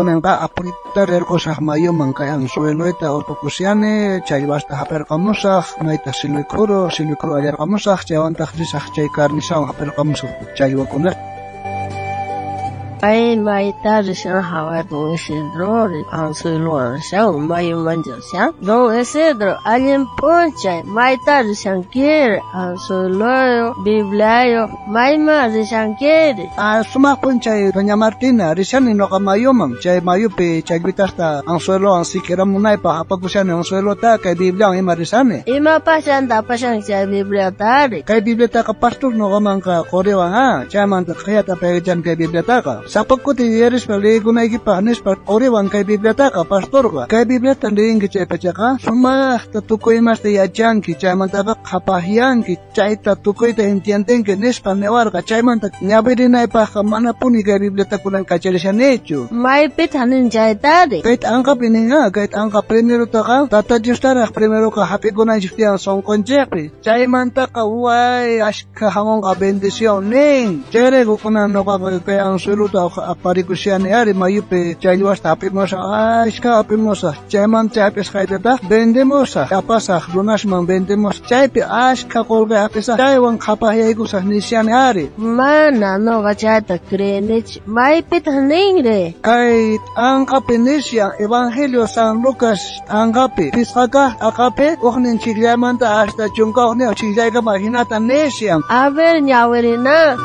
Kunanqa apurita rirqusaq mayuman kay anzueloyta urqukushani, challwasta hap'irqamusaq, maytaq silwikhuru allarqamusaq, chaywantaq risaq chay carnizawan hap'irqamusaq challwakunata. Pay mayta rishan haway don Isidro anzuelowan rishan mayuman rishan. Don Isidro allin p'unchay mayta rishankiri anzueloyuq Bibliayuq mayman rishankiri. Sumaq p'unchay doña Martina rishani noqa mayuman, chay mayupi challwitasta anzuelowan sikiramunaypaq apakushani anzuelota kay Bibliawan ima rishani. Imapaq apashanki chay Bibliatari? Kay Bibliataqa pastor noqamanqa quriwan chaymanta qhiyata payqichan kay Bibliataqa. Sapa kuti yuyarispa liyikunaykipaq nispa quriwan kay Bibliataqa pastorqa. Kay Bibliata liyinki chay pachaqa sumaqta tukuy imasta yachanki, chaymantaqa qhapaqyanki, chayta tukuyta entiendenki nispa niwarqa. Chaymanta ñawirinaypaqqa manapuni kay Bibliata kunan kacharishanichu. Maypitaq nin chaytari? Kay t'anqapi nin kay t'anqa primerotaqa Tata Diostaraq primeroqa hap'ikunanchik tiyan sunqunchikpi. Chaymantaqa way ashkha hamunqa bendición nin. Chayrayku kunan noqaqa kay anzuelota aparikushani ari mayupi challwasta hap'imusaq, ashkha hap'imusaq, chaymanta hap'isqaytataq vendemusaq, apasaq runasman vendemusaq, chaypi ashkha qullqi hap'isaq, chaywan qhapaqyaykusaq nishani ari. Mana noqa chayta creenichu. Maypitaq ninri? Kay t'anqapi nishan Evangelio San Lucas t'anqapi pisqa kaq t'aqapi ujnin chiqllaymanta hasta 11 chiqllaykama hinata nishan. A ver ñawirina.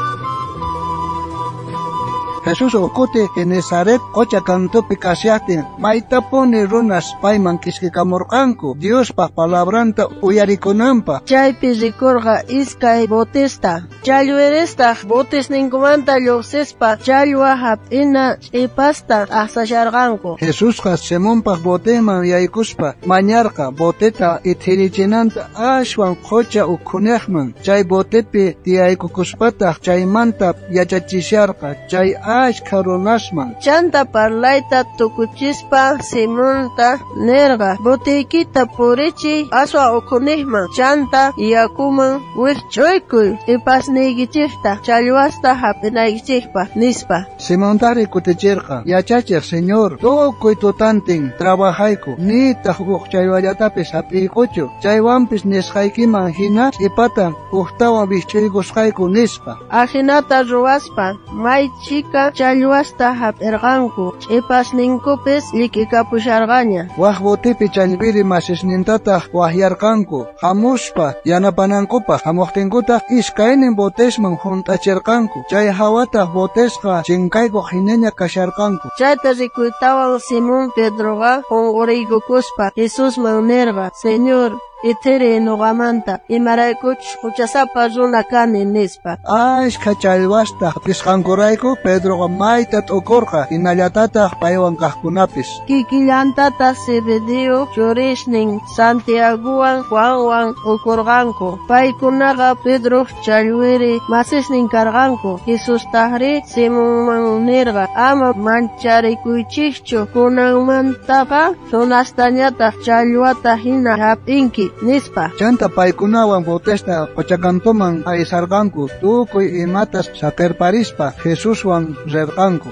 Jesús ukuti Genesaret qocha kantupi kashaqtin maytapuni runas payman kishkikamurqanku Diospaq palabranta uyarikunanpaq. Chaypi rikurqa iskay botesta, challwiristaq botesninkumanta lluqsispa challwa hap'ina ch'ipasta t'aqsasharqanku. Jesusqa Simonpaq boteman yaykuspa mañarqa boteta ithirichinanta ashwan qocha ukhuniqman. Chay botepi tiyaykukuspataq chaymanta yachachisharqa chay ashkha runasman. Chanta parlayta tukuchispa Simonta nirqa: boteykita purichiy aswan ukhuniqman, chanta yakuman wikch'uykuy ch'ipasniykichikta challwasta hap'inaykichikpaq nispa. Simontari kutichirqa: yachachiq señor, tukuy tutantin trabajayku, nitaq uj challwallatapis hap'iykuchu, chaywanpis nisqaykiman hina ch'ipata ujtawan wikch'uykusqayku nispa. Ajinata ruwaspa may chika challwasta hap'irqanku, ch'ipasninkupis llik'ikapusharqaña. Waj botepi challwiri masisnintataq wajyarqanku hamuspa yanapanankupaq. Hamuqtinkutaq iskaynin botesman junt'achirqanku, chay hawataq botesqa chinkaykuq hinaña kasharqanku. Chayta rikuytawan Simón Pedroqa qunquriykukuspa Jesusman nirqa: Señor, ithiri noqamanta, imaraykuchus huchasapa runa kani nispa. Ashkha challwasta hap'isqankurayku Pedroqa mayta t'ukurqa, hinallatataq paywan kaqkunapis. Kikillantataq Zebedeo churisnin Santiagowan Juanwan t'ukurqanku. Paykunaqa Pedroq challwiri masisnin karqanku. Jesustaqri Simonman nirqa: ama mancharikuychikchu, kunanmantaqa runastañataq challwata hina hap'inki nispa. Chanta paykunawan botesta qochakantuman aysarqanku, tukuy imatas saqirparispa Jesuswan rirqanku.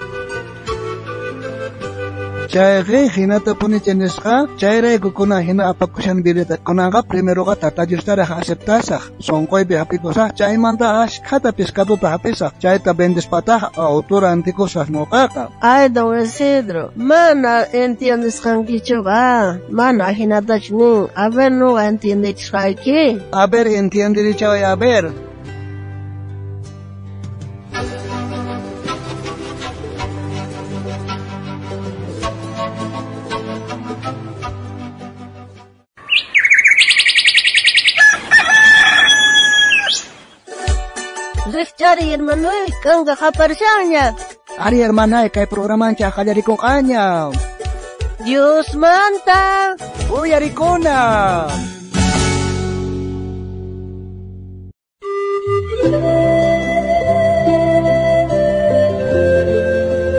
Chayqi hinata punicha nisqa, chayrayku kunan hina apakushan Bibliata. Kunanqa primeroqa Tata Diostaraq aceptasaq, sunquypi hap'ikusaq, chaymanta ashkhata pescadota hap'isaq, chayta vendispataq autura antikusaq noqaqa. Ay, don Isidro, mana entiendisqankichuqa, mana ajinatachu nin. A ver, nuqa entiendichisqayki. A ver, entiendirichaway, a ver. Rikchari hermanoy, kanqa qaparishanña. Ari hermanay, kay programancha qallarikunqaña. Diosmanta uyarikuna.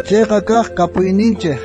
Chayqa kaq kapuyninchik.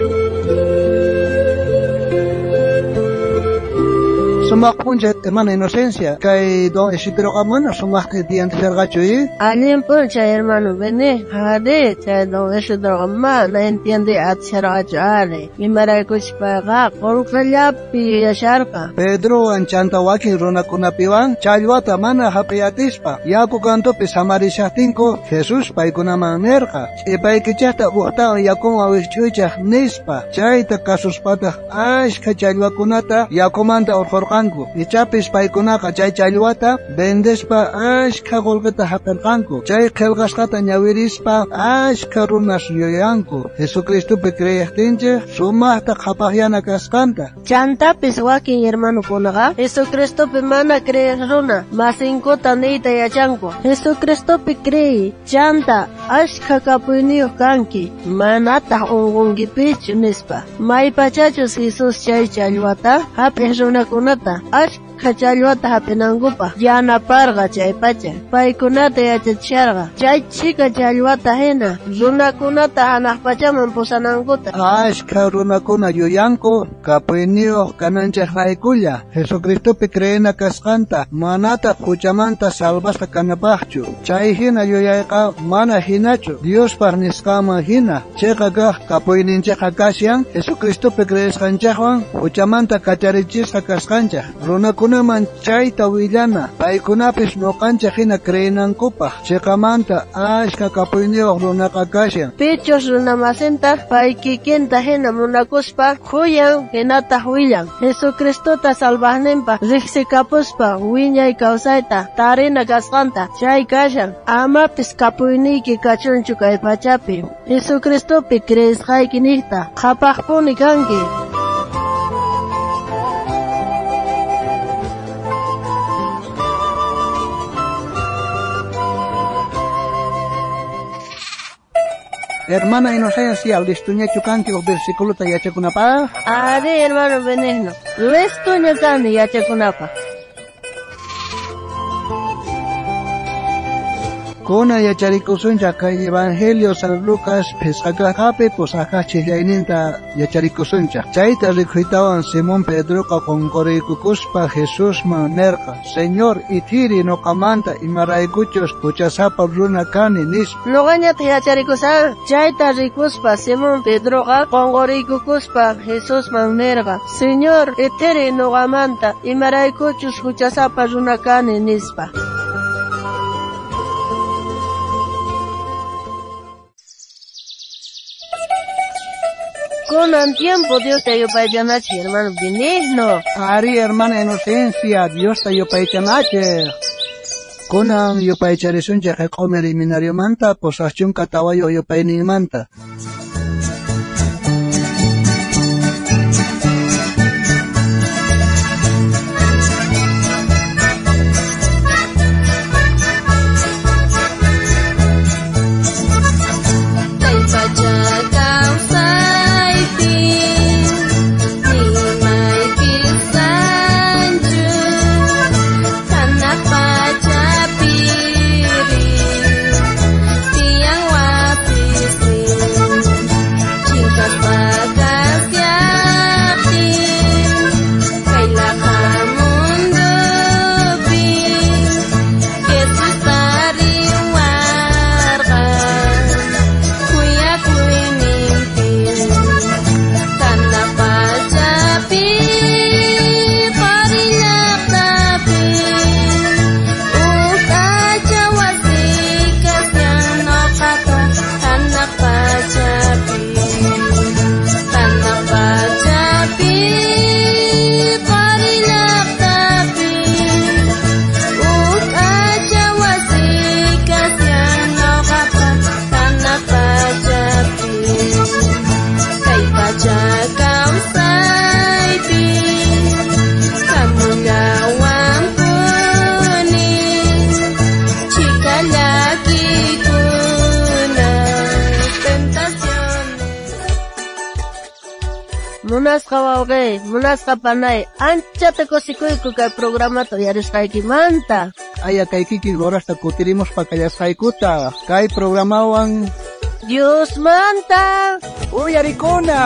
Sumaq p'unchay, hermana Inocencia. Kay don Isidroqa mana sumaqta entiendesharqachu, Allin p'unchay, hermano Benigno. Arí, chay don Isidroqa mana entiende atisharqachu ari. Imaraykuchus payqa qullqillapi yuyasharqa. Pedrowan chanta wakin runakunapiwan challwata mana hap'iy atispa yaku kantupi samarishaqtinku Jesús paykunaman nirqa, ch'ipaykichejta ujtawan yakuman wijch'uychej nispa. Chayta kasuspataq ashkha challwakunata yakumanta urqhurqanku. Ichapis paykunaqa chay challwata vendespa ashkha qullqita hap'irqanku. Chay qillqasqata ñawirispa ashkha runas yuyanku Jesucristopi creeqtinchej sumaqta qhapaqyana kasqanta. Chantapis wakin hermanukunaqa Jesucristopi mana creeq runa masinkuta niyta yachanku. Jesucristopi creey, chanta ashkha kapuyniyuq kanki, manataq unqunkipichu nispa. Maypachachus Jesús chay challwata hap'iq runakunata ashkha challwata hap'inankupaq yanaparqa chaypacha. Paykunata yachachisharqa chay chhika challwata hina runakunata hanaq pachaman pusanankuta. Ashkha runakuna yuyanku kapuyniyuq kananchejraykulla Jesucristopi creena kasqanta manataq huchamanta salvasqa kanapaqchu. Chay hina yuyayqa mana hinachu. Diospaq nisqanman hina chiqa kaq kapuyninchejqa kashan Jesucristopi creesqanchejwan huchamanta kacharichisqa kasqanchej. Runakunaman chayta willana paykunapis nuqanchej hina creenankupaq. Chiqamanta ashkha kapuyniyuq runaqa kashan. Pichus runamasinta pay kikinta hina munakuspa khuyan hinataq willan. Jesucristota salvaqninpaq riqsikapuspa wiñay kawsayta tarina kasqanta chay kashan. Amapis kapuyniyki kachunchu kay pachapi. Jesucristopi creesqayki niqta qhapaqpuni kanki. Hermana Inocencia, listuñachu kanki uj versículota yachakunapaq? Ari, hermano Benigno, listuña kani yachakunapaq. Kuna yacharikusunchaq kay Evangelio San Lucas phisqakaqapi pusaqkaq ch'illayninta yacharikusunchaq. Chayta rikhuytawan Simón Pedroqa qunquriykukuspa Jesusman nirqa, Señor, ithiri nuqamanta imaraykuchus huchasapa runa kani nispa. Nuqañataq yacharikusaq. Chayta rikuspa Simón Pedroqa qunquriykukuspa Jesusman nirqa, Señor, ithiri nuqamanta imaraykuchus huchasapa runa kani nispa. Kunan tiempo Diosta yupaychanachej, hermano Benigno. Ari, hermana Inocencia, Diosta yupaychanachej. Kunan yupaycharisunchej q'umir seminariomanta pusaq chunka tawayuq yupayninmanta. Munasqa wawqi, munasqa panay, anchata kusikuyku kay programata uyarisqaykimanta. Aya kay kikin horasta kutirimuspa kallasqaykuta kay programawan Diosmanta uyarikuna.